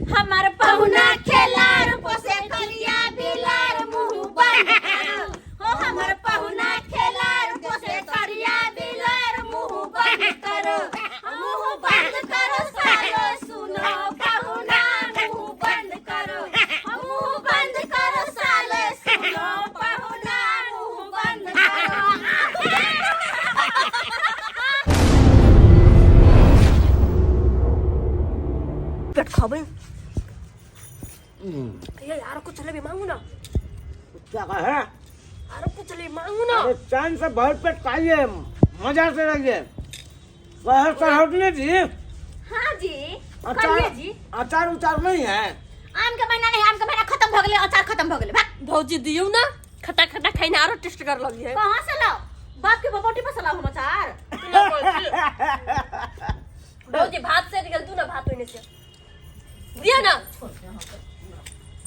हमर पहुना खेलार पोसे करिया बिलार मुंह बंद करो। हो हमर पहुना खेलार पोसे करिया बिलार मुंह बंद करो, मुंह बंद करो सालो सुनो पहुना, मुंह बंद करो, मुंह बंद करो साले सुनो पहुना, मुंह बंद करो। पेट खबै ये यार कुछ लेबे मांगू ना। क्या कहा है? आरो कुछ ले मांगू ना। अरे चैन से भर पेट खाइए, मजा से रहिए। शहर सरहदने जी। हाँ जी। अचार कहिए जी। अचार उचार नहीं है? आम के महीना नहीं, आम के महीना खत्म भ गेलै, अचार खत्म भ गेलै। भाग। भौजी दियौ ना, खटा खटा खाइना आरो टेस्ट कर लगी है। कहाँ से लाओ? बाप के बबोटी पर से लाओ हम अचार? भौजी भात से गेल तू ना भात ओने से दिया ना।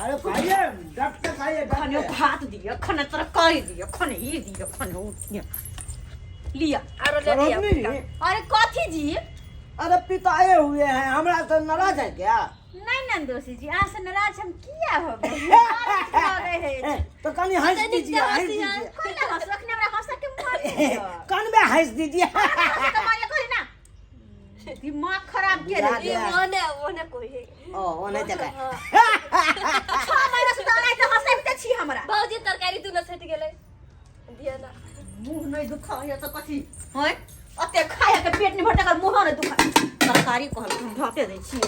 अरे खाइए, डट के खाइए, डट खाने के। भात दियो, खाने तरकारी दियो, खाने ई दियो, खाने ऊ दियो, लिया। आरो ले लिया। सरोजनी जी। अरे कथी जी? अरे पिताए हुए हैं, हमरा से नाराज है क्या? नहीं नंदोसी जी, अहाँ से नाराज हम किया हो गए? तो कनी हंस दीजिए, हंस दीजिए। कोई ना हंस, अखने हमरा हंस के मार दियो। कन में हंस दीजिए। तुम्हारे कोई ना दिमाग खराब के बुझा रे। ये ओने ओने कोई है। ओ ओने जगह। 6 महीना से तो तो हंसैते छी हमरा। भौजी तरकारी तू ना सट गेलै, दिया ना। मुंह नहीं दुखा है तो कथी होय? ओते खाय के पेट नहीं भरता कर मुंह नहीं दुखा। तरकारी कहल हम भाते दै छी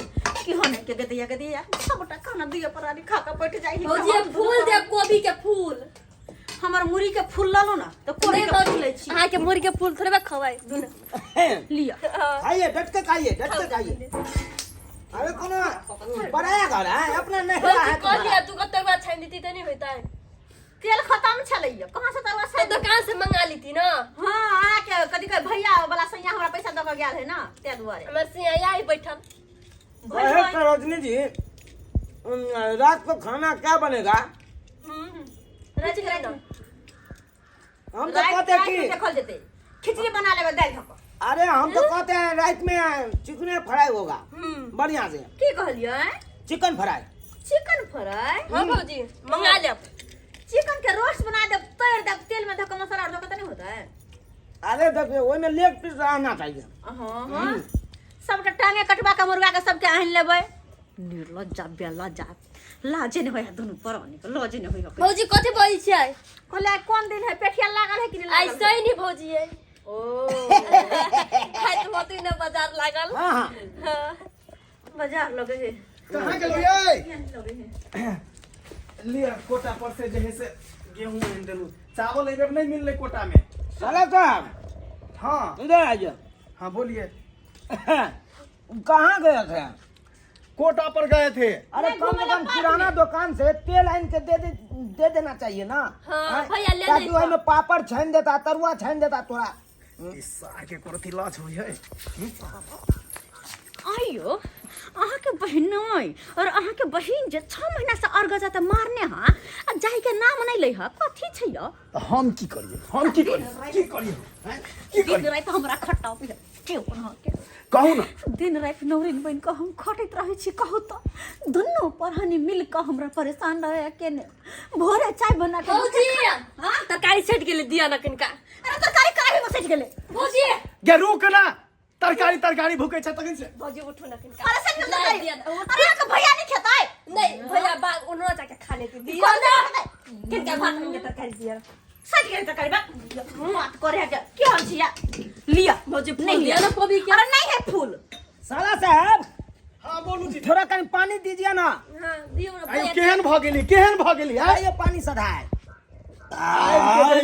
कि हने के गदैया गदैया सबटा खाना दिया परानी खा के बैठ जाइ। भौजी हम फूल देब, कोबी के फूल। हमर मुरी के फूल ललो ना तो कोबी नहीं के फूल भौजी लै छी। अहाँ के मुर्गी के फूल थोड़े खवाई दू ना। लिया। खाइए, डट के खाइए, डट के खाइए। अरे कोनो पराया घर है, अपना नहीं भौजी है। कह दिया तू कतरवा छानि देती त नहीं होता है। तेल खत्म छलैया, कहाँ से तरवा? तो दुकान से मंगा लीती ना। हाँ, अहाँके कथी कहे भैया वाला सैया हमरा पैसा दऽ के गेल है ना, ताहि दुआरे। हमर सिया आई बैठल। अरे सरोजनी जी, रात को खाना क्या बनेगा? रात के ना। हम तो राति- कहते राति में कि देखल जेतै, खिचड़ी बना लेबै दालि धऽ कऽ। अरे हम तो कहते हैं रात में चिकन फ्राई होगा बढ़िया से। की कहलियै? Chicken fry. Chicken fry? हाँ भौजी, मंगा लेब। चिकन के रोस्ट बना देब, तैर देब तेल में धऽ कऽ, मसाला आर धऽ कऽ तऽ नहि होतै? अरे देखिए, ओहिमे लेग पीस रहना चाहिए। हाँ हाँ, सबटा टांगे कटवा के मुर्गा के सबके आनि लेबै। निर्लज्जा बेलज्जा, लाजे नहि होइ है दुनू प्राणी के, लाजे नहि होइ है। भौजी कथी बजै छियै? कहले आइ कोन दिन है? पेठिया लागल है कि नहि आइ लागल है? सही नहीं भौजी है। ओ आइ तऽ होतै ना बाजार लागल। हाँ हाँ। हाँ। बाजार लगे है। कहाँ गेलो ये? लगे है। लिअ, कोटा पर से जे है से गेहूं आनि देलू, चावल एहि बेर नहीं मिललै कोटा में। साला साहब। हाँ। इधर आइए। हाँ, बोलिए। कहाँ गए थे? कोटा पर गए थे। अरे नहीं, कम से घूमे कम ला किराना दुकान से तेल आन के दे दे, दे देना चाहिए ना। हाँ, हैं? भैया ले ताकि ले। ओहिमे पापड़ छानि देता, तरुआ छानि देता तोरा। ई सार के करती लाज होइ है। आइयो अहाँके बहिनोइ और अहाँके बहिन जे 6 महीना से अर्घ जाते मारने हा आ जाय के नाम नहीं लै हा, कथी छै यौ? तऽ हम की करियै, हम की करियै, की करियै हैं? की दिन करियै? राति हमरा खट्टा पिया के अहाँके। कहू ने। दिन राति नौरिन बनि कऽ हम खटैत रहै छी। कहू तऽ दुनू परानी मिल कऽ हमरा परेशान रहै केने। भोरे चाय बना के भौजी। हाँ? तरकारी सटि गेलै, दिया ना कनिका। अरे तरकारी कढ़ाई में सटि गेलै। भौजी। गे रुक ना, तरकारी तरकारी भूकै छै तखन से। भौजी उठू ना कनिका। अरे सटि गेल नहीं, तरकारी। दिया ना। अरे अहाँके भैया नहीं खेतै? नहीं भैया बाग उन्होंने जाके खा लेती। दिया कोन ना खेतै? कनिका भात कनिका तरकारी दिया। सटि गेल तरकारी बा बात करे के केहन छिया, लिया। भौजी फूल नहीं दिया ना कोबी के। अरे नहीं है फूल। साला साहब। हाँ, बोलू जी। थोड़ा कनि पानी दीजिए ना। हाँ दियौ ना। आयौ भैया। केहन भऽ गेली, केहन भऽ गेली आय? आइए, पानी सधाए।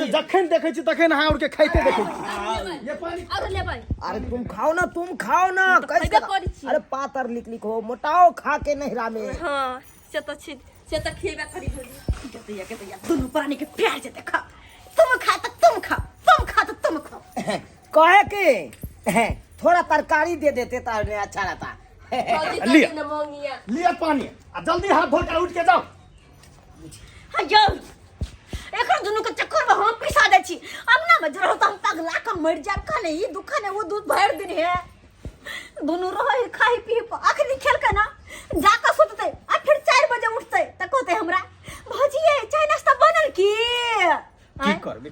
जखन देखै छी तखन अहाँ आओर के खाइते देखै छी। ये पानी। आरो लेबै? अरे तुम खाओ ना, तुम खाओ ना। कैसे? खैबे करै छी। अरे पातर लिख लिख हो, मोटाओ खा के नहिरा में। हाँ से तऽ छी, से तऽ खिएबे करी भौजी। जतैया के तैया दुनू प्राणी के प्यार जेते खा, तुम खा तो तुम खा, तुम खा तो तुम खाओ। कहे के थोड़ा तरकारी दे देते तो अच्छा रहता। भौजी लिअ। तऽ न मंगिया। लिअ पानी आ जल्दी हाथ धो के उठ के जाओ। हाँ यौ, एकर दुनू के चक्कर में हम पिसा जाइ छी। अंगना में जे रहू तऽ हम पगला के मरि जायब। कने ई दुख ने ओ दूध भरि दिन हे दुनू रहै खाइ पी। अखनी खेलकै ना जाकऽ सुततै।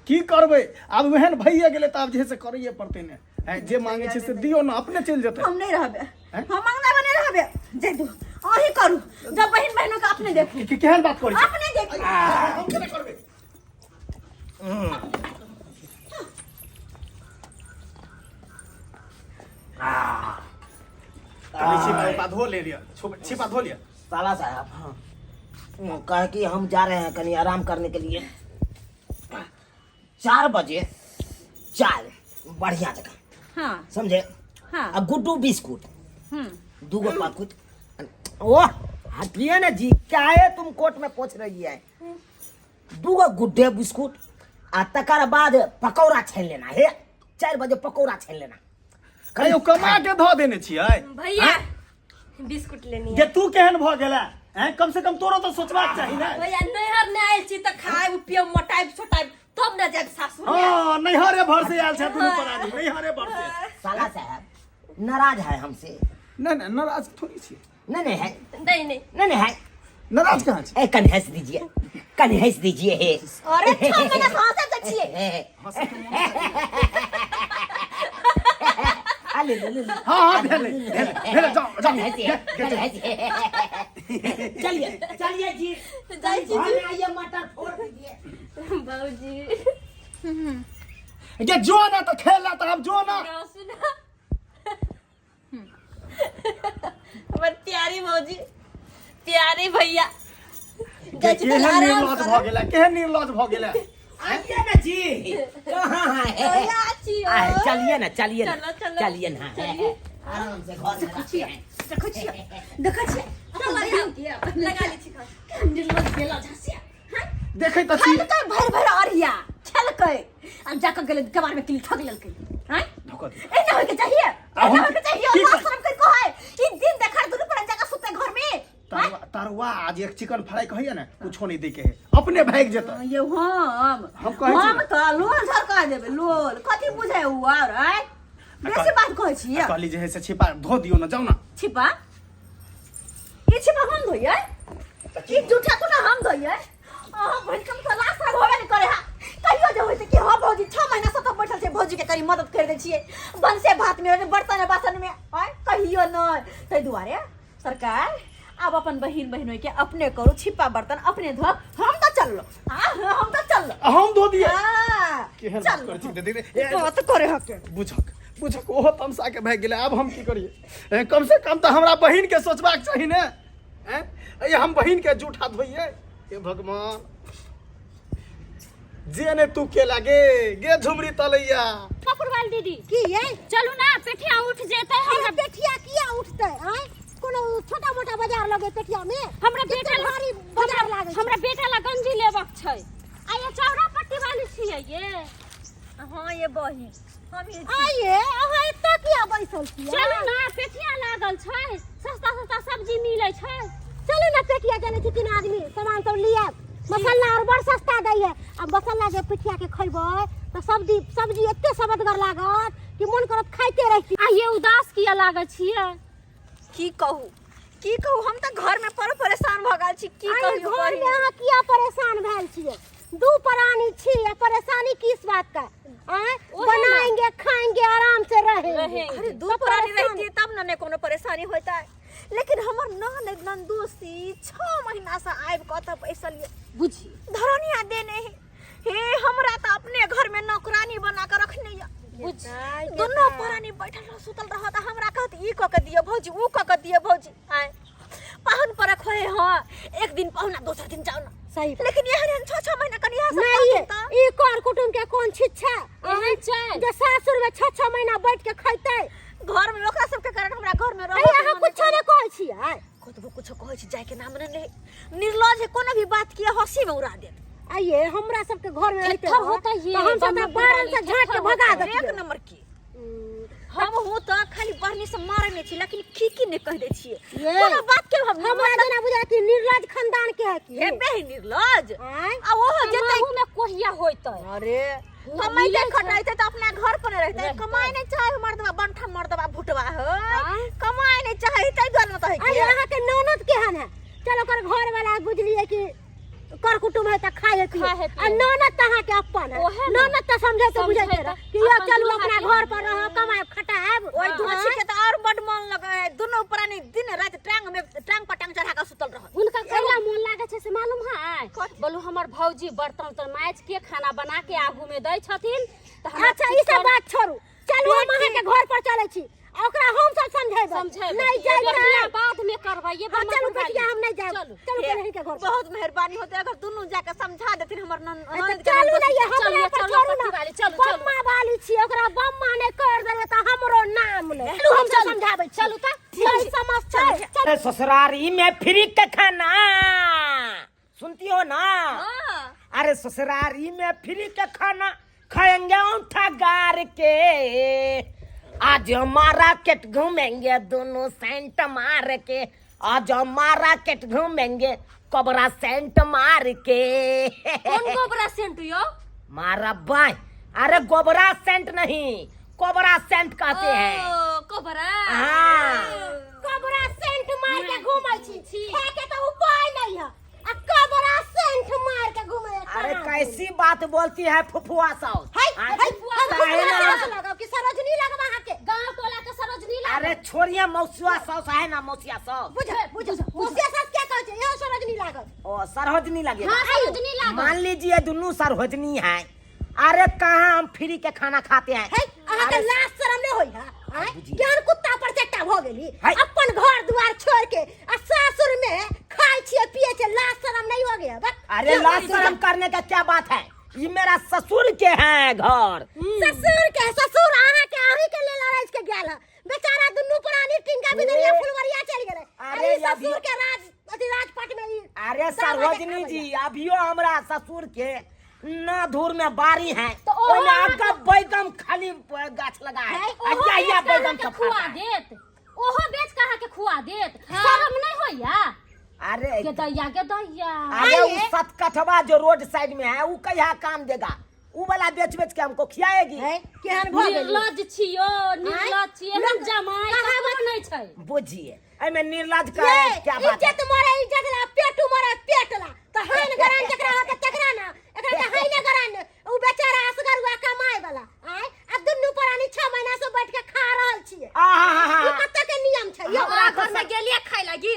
की करबै आब ओहन भइए गेलै तऽ आब जे है से करैए पड़तै ने। आँय, जे मांगे छै से दियौ ने, अपने चलि जेतै। हम नहीं रहबे। हैं? हम अंगना में नहीं रहबे, जाय दू, अहीं करू, जब बहिन बहनों के अपने देखू। केहन बात करै छी? अपने देखू। हम केना करबै? कनी छिपा उपा धो ले लिअ, छिपा धो लिअ। साला साहब, हाँ, कहे कि हम जा रहे हैं कहीं आराम करने के लिए। 4 बजे चाय बढ़िया जगह। हाँ। समझे? हाँ। आ गुड्डू बिस्कुट। हम्म। दूगो पाकुट। ओह हटिए ना जी, क्या है तुम कोर्ट में पहुंच रही है? दूगो गुड्डे बिस्कुट आ तकर बाद पकौड़ा छानि लेना है। 4 बजे पकौड़ा छानि लेना। कहियो कमा के धऽ देने छियै। भैया बिस्कुट लेनी जे तू केहन भऽ गेला हैं? कम से कम तोरो तऽ सोचबाक चाही ने। भैया नैहर नहि आयल छी तऽ खायब पियब मोटायब छोटायब तब ने जायब सासुर। हाँ, नैहरे भर से आयल छै दुनू प्राणी, नैहरे भर से। साला साहब नाराज है हमसे? नहीं नहीं, नाराज थोड़ी छी। नहीं नहीं है। नहीं नहीं। नहीं नहीं है। नाराज कहाँ छी? ए कनी हंस दीजिए, कनी हंस दीजिए हे। अरे 6 महीना से हंसै तऽ छियै। हंसै के मोन आ ले ले ले ले। हाँ हाँ, भेलै भेलै भेलै, जाओ जाओ। कनी हंसिए, कनी हंसिए। चलिए चलिए जी। जाइ छी। घर में आइए, मटर फोड़ दीजिए। बाबूजी। ये जो ना तो खेला तो अब जो ना। सुना हमर प्यारी भौजी, प्यारी भैया, जाइ छी तऽ केहन आराम निर्लज करब। भऽ गेलै, केहन निर्लज भऽ गेलै। आइए ना जी, कहाँ है? भैया छी हो। आए, चलिए ना, चलिए ना। चलो, चलो। चलिए ना, आराम से घर में रहते हैं। देखै छियै, देखै छियै। चल, लगा लगा लै छी घर। केहन निर्लज गेला झाँसिया, हैं? देखै तऽ छी। खेलकै भरि भरि अरिया खेलकै आ जाकऽ गेलै कबार में किली ठक लेलकै, हैं? धोखा दे। एना होइके चाहिए, आ हम एना होइके चाहिए। की लाज कर- शरम करि कहै ई दिन देखार दुनू पर जाकऽ सुतै घर में। तरुआ तरुआ आज एक चिकन फ्राई कहैया ने, कुछो नहीं देके है, अपने भागि जेतै। ये हम हम कहै छी हम ने। तऽ लोल झरका देबै, लोल कथी बुझै उ आर आय बेसी बात कहै छियै। आ कहली जे है से छिपा धो दियौ ने, जाउ ने। छिपा, ई छिपा हम धोइयै? ई जूठा तूठा हम धोइयै? अहाँ बहिन कम से लाज शरम होबे नहि करे हा। कहियो जे होइत कि हाँ भौजी 6 महीना से तऽ बैठल छै, भौजी के कनी मदद कर दै छियै भनसे भात में, बर्तन बासन में, आय कहियो नहि। ताहि दुआरे सरकार आब अपन बहिन बहिनोई के अपने करू, छिपा बर्तन अपने धो। हम तऽ चललो, हाँ हम तऽ चललो। आ हम धो दियै? हाँ, केहन बात चल करै छी? देख, देख, ए, बात करे हके। बुझक बुझक, ओहो तमसा के भागि गेलै। आब हम की करियै? ए, कम से कम तऽ हमरा बहिन के सोचबाक चाही ने। हैं? ए, हम बहिन के जूठा धोइए? हे भगवान, जे ने तू के लागे गे झुमरी तलैया। ठकुरवाल दीदी। की ये? चलू ना, पेठिया उठ जेतै। हमरा पेठिया किया उठतै? आँय, कोनो छोटा मोटा बाजार लगे पेठिया में? हमरा कते बेटा ला- भारी बाजार लागै छै। हमरा बेटा ला गंजी लेबक छै। आ ये चौरा पट्टी वाली छियै ये? हाँ ये बहिन हम ही छी। आइए, अहाँ एतऽ किया बैसल छियै? चलू ना, पेठिया लागल छै, सस्ता सस्ता सब्जी मिलै छै। चलू ना पेठिया, चलै छी 3 आदमी सामान सब लिया। मसाला और बड़ सस्ता दै है। आ मसाला जे पिठिया के खैबै तऽ सब्जी सब्जी एते सबदगर लागत कि मन करत खाइते रही। आ ये उदास किया लागै छियै? की कहू, की कहू, हम तऽ घर में पर परेशान भऽ गेल छी। की आइ कहियो घर में बहिन? अहाँ किया परेशान भेल छियै? दू प्राणी छी आ परेशानी किस बात का? आँय, ओहे ना। बनाएंगे खाएंगे आराम से रहेंगे। रहेंगे। अरे दू सब प्राणी परेशान। रहती तब न ने कोनो परेशानी होता है, लेकिन हमर ननद नंदोसी 6 महीना से आबि कऽ तऽ बैसल ये। बुझी धरनिया देने है हे, हमरा तऽ अपने घर में नौकरानी बना कऽ रखने ये। बुझ दुनू प्राणी बैठल रह सुतल रह तऽ हमरा कहत ई कऽ के दियौ भौजी, ऊ कऽ के दियौ भौजी। आय पाहुन परख होए, हाँ एक दिन पाहुना दोसर दिन जाओ ना। सही बात। लेकिन एहन एहन 6 6 महीना कनि इएह सब नहीं कहथिन तऽ ई कर कुटुम के कोन छिच्छा एहन छै जे सासुर में 6 6 महीना बैठ के खैतै? घर में ओकरा सबके कारण हमरा घर में अरे रहऽ अहाँ कुछो नहि कहै छियै? कतबो कुछो कहै छी जाय के नाम नहि ले, निर्लज है, कोनो भी बात के हंसी में उड़ा देत। आइए हमरा सबके घर में रहते थेथर होता ये, तो हम सब बम्बई बारन से वाली झाट के थेथर भगा होता। देतियै। एक नंबर की हम हूँ तऽ खाली बढ़नी से मारे नहि छी, लेकिन की की नहि कहि दै छियै ये। कोनो बात के। हम हमरा जेना बुझाय कि निर्लज खानदान के है की हेबे है निर्लज। आँय? आ ओहो जेतै अहू में कोहिया होइतै। अरे हुआ कमाइते मिलै छै। खटाइते तऽ अपना घर पर नहि रहतै। रहतै। कमाइ नहि चाहे मर्दबा, बंठा मर्दबा भुटबा है। आँय? कमाइ नहि चाहे ताहि दुआरे ने तऽ है अरे के। अहाँ के ननद केहन है? चल ओकर घर वाला बुझलिए कि कर कुटुम है त खाए है खाए है पिए आ पिए। ननद त अहाँके अपन है ओहे ने। ननद त समझे त बुझे समझे त कि यो अपन चलू दुल्हा अपना के। घर पर रह कमाएब खटाएब ओहि धोछी के तऽ और बड मन लगे है दुनू प्राणी दिन राति टांग में टांग पर टांग चढ़ा के सुतल रहत हुनका कैला मोन लागै छै से मालूम है बोलू हमर भौजी बर्तन उर्तन माजि के खाना बना के आगू में दै छथिन तऽ हमरा अच्छा ई सब बात छोड़ू चलू हम अहाँके घर पर चलै छी आ ओकरा हम सब समझेबै समझेबै नहीं जाय बेटिया बाद में करबै ये हाँ चलू बेटिया हम नहीं जायब चलू चलू पहिले हिनके घर पर। बहुत मेहरबानी होते अगर दुनू जाके समझा देथिन हमर अच्छा, ननद के चलू ननद नहीं हमरा चलिए, पर चलू, छोड़ू ना पट्टी वाली, चलू, चलू। बम्मा वाली छी ओकरा बम्मा नहीं कर देबै तऽ हमरो नाम नहीं चलू हम सब समझाबै छी चलू तऽ, नहीं समझ छै चलू। अरे ससुरारी में फ्री के खाना सुनती हो ना अरे ससुरारी में फ्री के खाना खाएंगे उठा गार के आज मार्केट घूमेंगे दोनों सेंट मार के आज मार्केट घूमेंगे कबरा सेंट मार के कोन गोबरा सेंट यो मारा बाय अरे गोबरा सेंट नहीं कोबरा सेंट कहते हैं ओ कोबरा हाँ कबरा सेंट मार के घूमै छी खाए के तऽ उपाय नहीं है आ कबरा सेंट मार के घूमै है अरे कैसी बात बोलती है फुफुआ साउस हाय हाँ, हाय हम काहे फुफुआ ना? सास लगाओ कि सरोजनी लगाओ अहाँ के गांव टोला के सरोजनी लागल अरे छोड़िए मौसिया साउस है ना मौसिया साउस बुझ बुझ मौसिया सास क्या कहै छै इहो सरोजनी लागल ओ सरोजनी लगेगा हाँ सरोजनी लागल मान लीजिए दोनों सरोजनी है अरे कहाँ हम फ्री के खाना खाते हैं है अहाँ के अरे लाज शरम नहीं होई है आँय? बुझिए। केहन कुत्ता पर चट्टा भऽ गेली है। अपन घर दुआर छोड़ के आ सासुर में खाय छियै पिए छियै लाज शरम नहीं हो गया बक अरे लाज शर्म करने का क्या बात है ये मेरा ससुर के है घर ससुर के ससुर अहाँ के अहीं के लेल अरैज के गेल है बेचारा दुनू प्राणी टिंका बिदरिया फुलवरिया चल गेलै अरे अरे ससुर अभियो- के राज अथी राजपाट में ई अरे सरोजनी जी अभियो हमरा ससुर के ना धूर में बारी है तो ओहो ओहिमे अहाँके- आगा बैगम खाली गाछ लगा है है, ओहो आ या बेच के बैगम अहाँके सब खुआ खाता है। देत ओहो बेच के अहाँके खुआ देत शरम नहीं होइया अरे के दैया के दैया अरे वो सतकठवा जो रोड साइड में है वो कहिया काम देगा वो वाला बेच बेच के हमको खियाएगी है केहन भऽ गेली निर्लज छियो निर्लज छियै एहन जमाई ककरो नहि छै बुझिए एमे निर्लज का ये क्या बात है इज्जत मरे इज्जत ला पेटू मरे पेट ला त हाइन गरान जकरा होते तकरा ना एकरा त हाइने गरान उ बेचारा असगर हुआ कमाए वाला आय आ दुनू प्राणी 6 महीना से बैठ के खा रहल छियै आहा ई कते के नियम छै यौ हमरा घर में गेलिए खाय लागी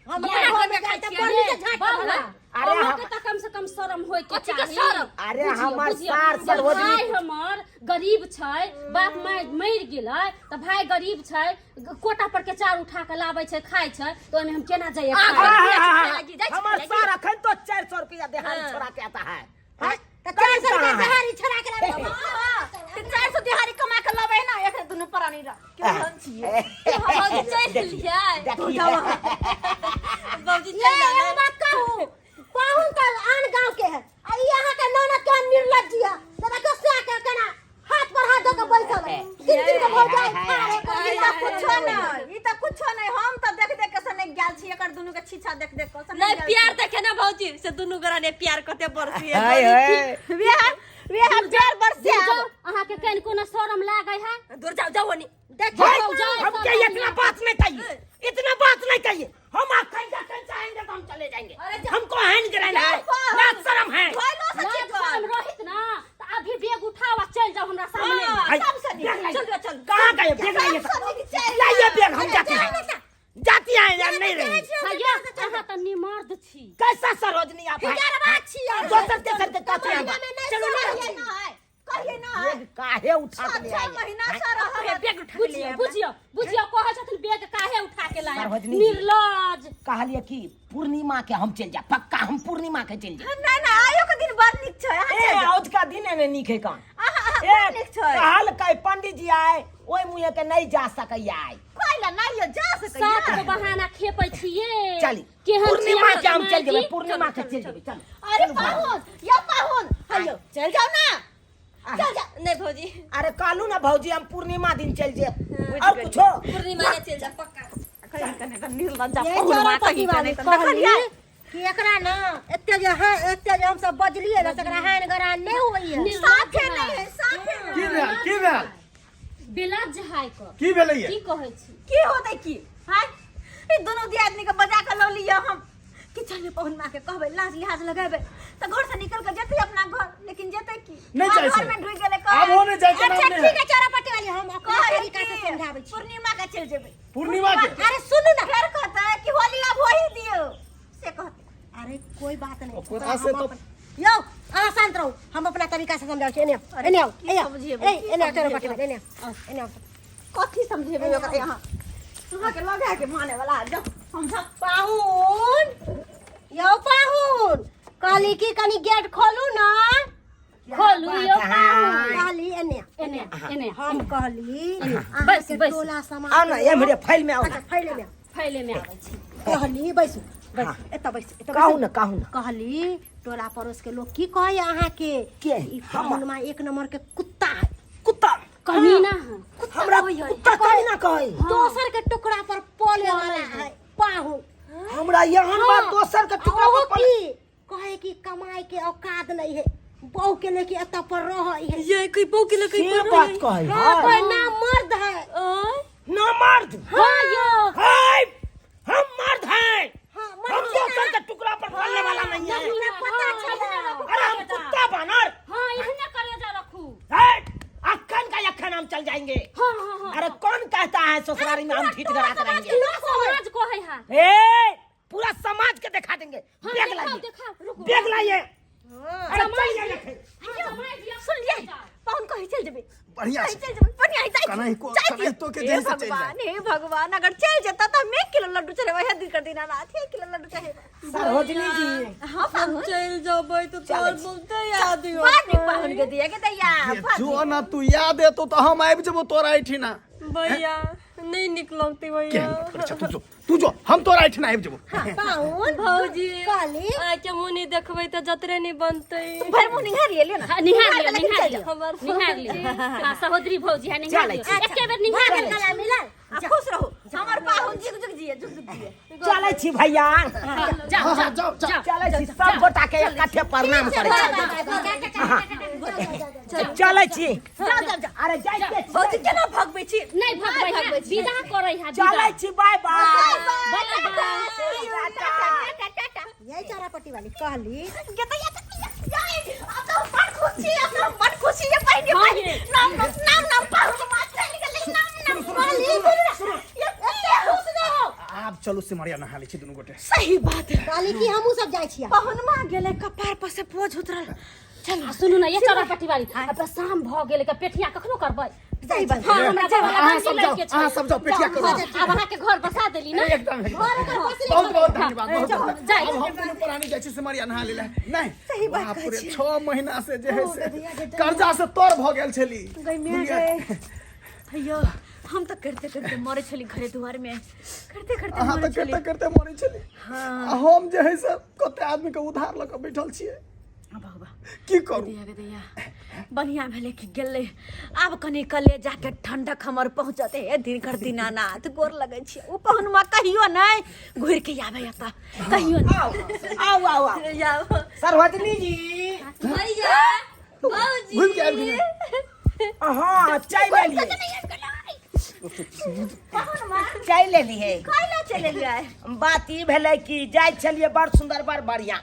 हमरा घर में गेल त बड़ी के झाट बाबा भला अरे अरे हम- के त कम से कम शरम होय के कथी के चाही शरम? अरे बुझियौ, हमर बुझियौ, सार जब सरोजनी- भाई हमर गरीब छै बाप माय मरि गेलै त भाई गरीब छै कोटा पर के चार उठा के लाबै छै खाय छै त ओहिमे हम केना जाइए आ, खाय? घर- लागी, जाइ छी, हमार लागी। सार अखन तो 400 रुपया देहाड़ी छोड़ा के आता है हैं? त 400 रुपया कहाँ है? देहाड़ी छोड़ा के लाबै ते 400 दिहाड़ी कमा के लबै ना एकरे दुनू प्राणी र केहन छियै भौजी चलि गेलियै देखिए भौजी ये चलि एगो बात कहू पाहुन त आन गांव के है आ ई अहाँ के ननद के निर्लज्ज है दादा के से के केना हाथ पर हाथ धऽ के बैसल है दिन दिन के भौजाई ठाढ़ होके ई त कुछो नहीं ई त कुछो नहीं हम त देख देख के सने गेल छी एकर दुनू के छीछा देख देख के सनक नहीं गेल प्यार देखे ना भौजी से दुनू गोरा ने प्यार कते बरसी है हाय हाय छी। वेह वेह प्यार बरसे जाओ अहाँके कनि कोनो शरम लागै है दूर जाओ जाओ ओनी देखियौ भाई, जाओ, हम क्या इतना बात नहीं चाहिए इतना बात नहीं चाहिए हम आप कहीं जाते चाहेंगे तो हम चले जाएंगे हमको हैन ग्रहण है लाज शर्म है धोइलो से लाज चिकन शरम रहित ना त अभी बैग उठाओ आ चल जाओ हमरा सामने हाँ, हाय, सब सनी बैग लाइए। चल चल कहाँ गए बैग लाइए सब सनी चल लाइए बैग हम जाते हैं जाती हैं या नहीं रही भैया अहाँ त निमर्द छी कैसा सरोजनी आप हैं हिजरवा छियै दोसर तेसर के कहते हैं महीना में नहीं चलो ना सही ना है कहिए ना है बैग काहे उठा के ले छह आए महीना से रहल बैग उठा के ले बुझियो बुझियो बुझियो कहै छथिन बैग काहे उठा के लाए सरोजनी जी। निर्लज कहलिए कि पूर्णिमा के हम चल जा पक्का हम पूर्णिमा के चल जा नहीं नहीं आयो के दिन बड़ नीक छै अहाँ ए चलि जाउ। आज का दिन है नीक है कौन अहाँ अहाँ ए बड़ नीक छै कहल के पंडित जी आए ओहि मुँहे के नहीं जा सकैया आए कैला नहीं यो जा सात सकैया गो बहाना खेपै छियै चली केहन छी पूर्णिमा अहाँ के हम चल जेबै जी? पूर्णिमा के चल जेबै चल अरे पाहुन यो पाहुन हयो चल जाओ ना चल जा नहीं भौजी अरे कहलू ना भौजी हम पूर्णिमा दिन चल जेब और कुछो पूर्णिमा के चल जा पक्का कने कने निर्लज्जा ये पाहुन माता चोरापट्टी ही वाली कने कने कहली देखलियै कि एकरा ना एते जे हाँ एते जे हमसब बजलियै ना तकरा हानि गरान नहि होइए साफे नहीं है साफे नहीं की भेल की भेल बेलज्ज हाय क की भेलैया की कहै छी की होतै की हाय ई दुनू दियादनी के बजा के लऽ लिअ हम कि चलिए पहुन माँ के कहबै लाज लिहाज लगेबै तऽ घर से निकल के जेतै अपना घर लेकिन जेतै की नहि आब जाइ छै। घर में ढुकि गेलै आब ओ नहि जाइ के नाम अच्छा नहि ठीक है चौरा पट्टी वाली हम अपना कहै तरीका से कि समझाबै छी पूर्णिमा के चलि जेबै पूर्णिमा के अरे सुनू ना फेर कहतै कि होली आब होही दियौ से कहतै अरे कोई बात नहीं ओकरा से हम तो- यौ अहाँ शांत रहू हम अपना तरीका से समझाबै छी एने आओ, एने आओ की ए आओ, समझेबै, ए की एने आओ चौरा समझेबै? पट्टी वाली एने आओ एने आओ कथी समझेबै ओकरा यहाँ अहाँके लगा के माने वाला जाओ हम जा पाहुन यौ पाहुन कहली कि कनी गेट खोलू ना खोलू यौ पाहुन कहली एने एने एने हम कहली बैस, अहाँके बैस। टोला समाज आओ ना एम्हरे फैल में आओ ना अच्छा फैले में आओ। फैले में आबै छी कहली बैसू बैसू एतऽ बैसू एतऽ कहू बैसू। ना कहू ना कहली टोला पड़ोस के लोग की कहैया अहाँके के? ई पाहुनमा एक नंबर के कुत्ता है कुत्ता कमीना है हमरा कुत्ता कमीना कहै दोसर के टुकड़ा पर पले वाला है पाहुन हमरा एहन बात दोसर के टुकड़ा ओहो पर पले की कहे कि कमाए के औकात नहीं है बहू के लेके एतऽ पर रहै है ये कोई बहू के लेके से बात कहै हाँ है कोई ना मर्द है ना मर्द हाँ यौ है हम मर्द हैं हाँ हम मर्द दोसर के टुकड़ा पर पलने वाला नहीं है हमरा पता चला अरे हम कुत्ता बानर हाँ एहने करेजा रखू है अक्खन का अक्खन हम चल जाएंगे हाँ हाँ हाँ अरे कौन कहता है ससुरारी में हम ठीठ करा रहेंगे पूरा समाज कहै है ए पूरा समाज के दिखा देंगे हाँ बैग देखाओ लाइए देखाओ रुको बैग लाइए अरे चलिए रखे समाज यौ सुन लिए पाहुन कहीं चल जेबै बढ़िया कहीं छै चल जेबै बढ़िया है जाय कनाहि को- जाय कनाहि तो के हे जेहन से चलि भगवान हे भगवान अगर चल जेता त हम एक किलो लड्डू चढ़ेबै हे दिन कर दिन रात एक किलो लड्डू चढ़ेबै सरोजनी जी हाँ पाहुन चल जेबै तऽ तोहर बहुते याद बड़ नीक पाहुन के दिया के दैया ये जो ना तू याद एतो तऽ हम आबि जेबो तोरा एहिठिना भैया नहीं निक लगते भैया केहन बात करै छह तू जो तू जो हम तोरा एहिठिना आबि जेबो पाहुन भौजी कहली आके मुँह नहीं देखबै तऽ जतरे नहीं बनतै भरि मुँह निहार लिअ ना हाँ, निहार लिअ निहार लिअ हमर निहार लिअ हाँ सहोदरी भौजी है निहार चलै लिअ छी। एके बेर निहार लिअ गला मिलल आ खुश रहू हमर पाहुन जुग जुग जिए जुग जुग जिए चलै छी भैया जाओ हाँ, हाँ, जाओ जाओ, जाओ। चलै छी सब गोटा के इकट्ठे प्रणाम करै छी चलै छी जाओ जाओ जाओ अरे जाइते छी भौजी केना भगबै छी नहीं भगबै है विदा करै है विदा चलै छी बाय बाय बाय बाय टाटा टाटा यही चौरा पट्टी वाली कहली गे दैया दैया जाय अब तो हम बड़ खुश छी अब तो हम बड़ खुश छी ये पहिने हाँ पहिने ये। नाम नाम नाम नाम पाहुन माँ चलि गेलै नाम नाम कहली ये एते खुश रहो आब चलू सिमरिया नहा लै छी दुनू गोटे सही बात है कहली कि हमहूँ सब जाइ छियै पाहुन माँ गेलै कपार पर से बोझ उतरल आ सुनू ना ये चौरा पट्टी वाली अब शाम भ गेल के पेठिया कखनो करबै सही बात हाँ हमरा घर वाला अहाँ बंदी सब जाओ लड़के छै। अहाँ सब जाओ पेठिया करू हाँ, आब अहाँके घर बसा देली ना एकदम एकदम बहुत बहुत धन्यवाद बहुत बहुत जाइ। अब हम दुनू प्राणी जाइ छी सिमरिया नहा लै नहि सही बात बाप कहै रे छी। 6 महीना से जे है से कर्जा से तर भऽ गेल छली गई मैं गए अयो हम तो करते करते मरे छली घरे दुआर में करते करते अहाँ मरे तऽ छली करते करते मरै छली आ हम जे है से कते आदमी के उधार लऽ कऽ बैठल छियै बाबा की करू दैया गे दैया बढ़िया भेलै कि गेलै आब कनि कले जाके ठंडक हमर पहुँचत हे दिनकर दीनानाथ गोर लगै छी ओ पहुनमा कहियो नहि घुरि के आबै एतऽ कहियो नहि आओ आओ आओ आओ जाओ सरवजनी जी भैया भौजी घुमि के आबि गेलै हाँ चाय ले लिए चाय ले लिए कैला चलि एलियै बात ई भेलै कि जाइ छलियै बड़ सुंदर बड़ बढ़िया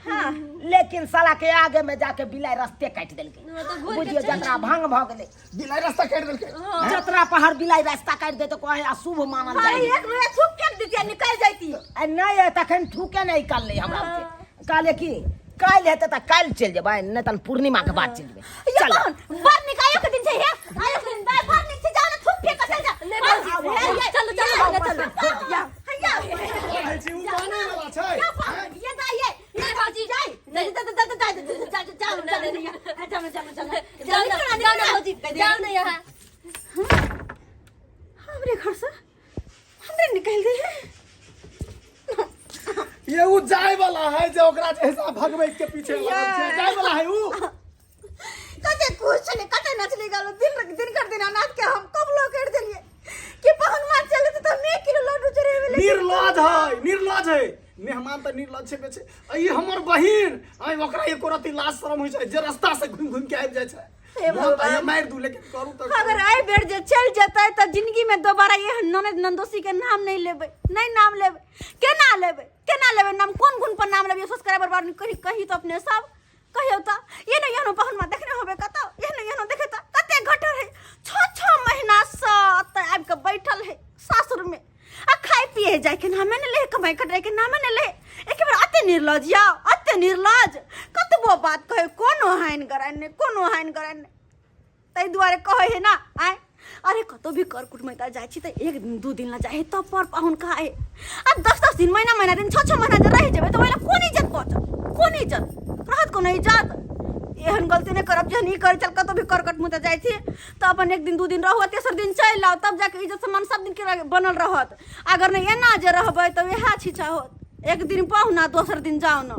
लेकिन साला के आगे में जाके बिलाइ रस्ते काटि देलकै बुझियौ जतरा भंग भऽ गेलै बिलाइ रास्ता काटि देलकै जतरा पहाड़ बिलाइ रास्ता काटि दे तऽ कहै अशुभ मानल अरे जाइ एक बेर थूक फेंक दितियै निकलि जैती आ नहि तखन थूके नहि निकललै हमरा के कहलियै कि काल्हि हेतै तऽ काल्हि चलि जेबै नहि तहन पूर्णिमाके बाद चलि जेबै ये चल कौन बड़ निक आयो के दिन छै हे आयो के दिन बड़ बड़ निक छै जाओ ना थूक फेंक के चल जा नहीं भौजी, हे, चलो चलो ये, चलो या हैया कहै छी उ मानै वाला छै ये दाई ये नहीं भौजी जाई नहीं जा जा जा जा जा जा जा जा जा जा जाओ ना जाओ ना भौजी जाओ ना यहाँ हमरे घर से हमरे निकल गई है ये उ जाय वाला है जे ओकरा जे हिसाब भगबै के पीछे लागल छै जाय वाला है उ कते खुश छलै कते नचली गेलो दिन दिन कर दिन अनाथ के हम कबलो कर देलिए कि पहुन मार चले तो हम एक किलो लड्डू चढ़ेबे लेकिन निर्लज है निर्लज है मेहमान तऽ निर्लज छेबे छै आ ई हमर बहिन आइ ओकरा एको रत्ती लाज शरम होइ छै जे रास्ता से घुमि घुमि के आबि जाइ छै हे मोन तऽ भगवान। होइए मारि दू लेकिन करू तऽ अगर एहि बेर जे चलि जेतै तऽ जिंदगी में दोबारा एहन ननद ननदोसी के नाम नहीं लेबै नहीं नाम लेबै केना लेबै केना लेबै नाम कोन गुण पर नाम लेबै वीडियो सब्सक्राइबर बार कही कही तो अपने सब कहियो तऽ एहनो एहनो पहुनमा देखने होबे कतौ एहनो एहनो देखे तऽ कते घटर है छः छः महीना से एतऽ आबि कऽ बैठल है सासुर में आ खाय पिए जाय के नामे ने ले कमाई कटाई के नामे ने ले एक बेर अते निर्लज याओ अते निर्लज कतबो बात कहे कोनो हानि गरानि नहि कोनो हानि गरानि नहि ताहि दुआरे कहै है ना आय अरे कतौ भी कर कुटमैता जाइ छी तऽ एक दिन दू दिन ला जाइ है तब पर पाहुन खाए आ दस दस दिन महीना महीना दिन छः छः महीना जे रहि जेबै तऽ ओहि ला कोन इज्जत बचत कोन इज्जत रहत कोनो इज्जत एहन गलती नहि करब जेहन ई करै चल कतौ भी कर कटमुता जाइ छी तऽ अपन एक दिन दू दिन रहू आ तेसर दिन चलि आउ तब जाके इज्जत सम्मान सब दिन के बनल रहत अगर नहि एना जे रहबै तऽ वएह छिछा होत एक दिन पहुना दोसर दिन जाउ ना।